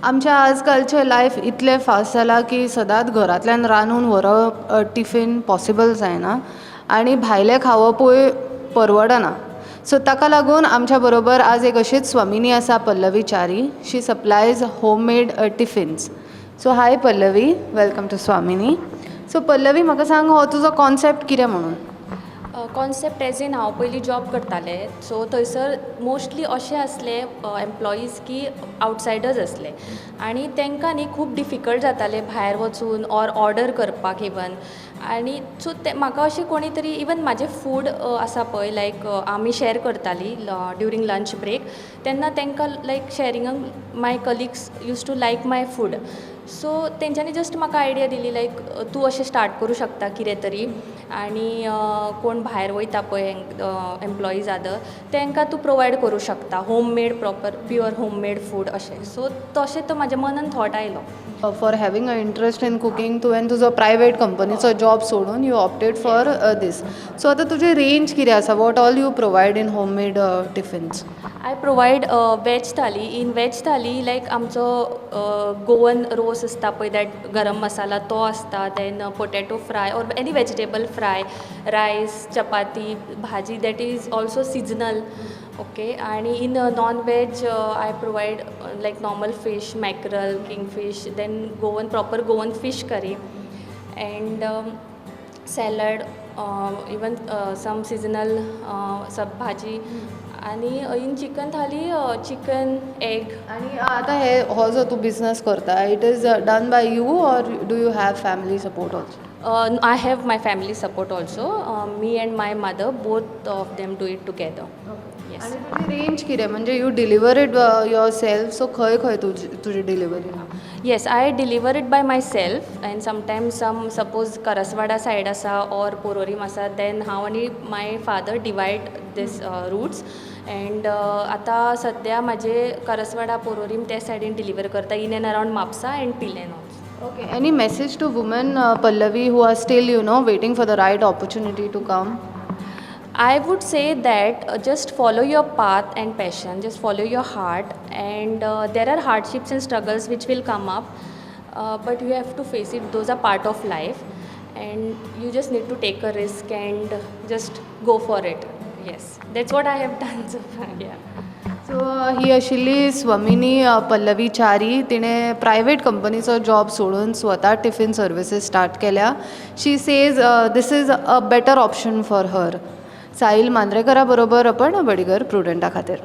आमच्या आजकालचें लायफ इतलें फास्ट जालां की सदांच घरांतल्यान रांदून व्हरप टिफीन पॉसिबल जायना आनी भायलें खावपूय परवडना. सो ताका लागून आमच्या बरोबर आज एक अशीच स्वामिनी आसा, Pallavi Chari. She supplies home made tiffins. So hi Pallavi, welcome to Swamini. So Pallavi, म्हाका सांग, हो तुजो कॉन्सेप्ट कितें म्हणून? कॉन्सेप्ट एज इन, हांव पयलीं जॉब करतालें, सो थंयसर मोस्टली अशें आसले एम्प्लॉईज की आवटसायडर्स आसले आनी तांकां न्ही खूब डिफिकल्ट जातालें भायर वचून ऑर ऑर्डर करपाक इवन. आनी सो ते म्हाका अशें कोणी तरी, इवन म्हाजें फूड आसा पळय, लायक आमी शॅर करतालीं ड्युरींग लंच ब्रेक, तेन्ना तांकां लायक शॅरिंगाक my colleagues used to like my food. So तेंच्यांनी जस्ट म्हाका आयडिया दिली, लायक तूं अशें स्टार्ट करूं शकता कितें तरी आनी कोण भायर वयता पळय एम्प्लॉईज अदर, तांकां तूं प्रोवायड करूं शकता home made, proper pure home made food अशें. सो तशें तो म्हाज्या मनान थॉट आयलो. For having a interest in cooking, तुवें तुजो प्रायवेट कंपनीचो जॉब सोडून you opted for this. So आतां तुजी रेंज कितें आसा? What all you provide in home made tiffins? I provide veg thali. In veg thali, like आमचो गोवन रोस आसता पळय, that गरम मसाला तो आसता, then potato fry or any vegetable fry, rice, chapati, bhaji that is also seasonal, okay? आनी in non veg I provide like normal fish, mackerel, kingfish, then Goan, proper Goan fish curry and salad, even some seasonal सब भाजी आनी in chicken thali, chicken, egg. आनी आतां हे हो जो तूं business करता, it is done by you or do you have family support also? I have my family support also. Me and my mother, both of them do it together. Yes. आनी तुजी range कितें? म्हणजे you deliver it yourself, so खंय खंय तुजी delivery? Yes, I deliver it by myself and sometimes some, suppose Karaswada side आसा or Porvorim आसा, then हांव आनी my father divide this routes and आतां सद्या म्हाजे करसवाडा, पोरोरीम ते सायडीन डिलिवर करता, in and around Mapusa and Pilerne also. Okay, any message to women, Pallavi, who are still waiting for the right opportunity to come? I would say that just follow your path and passion, just follow your heart, and there are hardships and struggles which will come up, but you have to face it. Those are part of life, and you just need to take a risk and just go for it. Yes, that's what I have done so far. Yeah. So ही आशिल्ली स्वमिनी पल्लवी च्यारी. तिणें private कंपनीचो job सोडून स्वता tiffin services start केल्या. She says this is a better option for her. Sahil मांद्रेकरा बरोबर आपण बडिगर प्रुडंटा खातीर.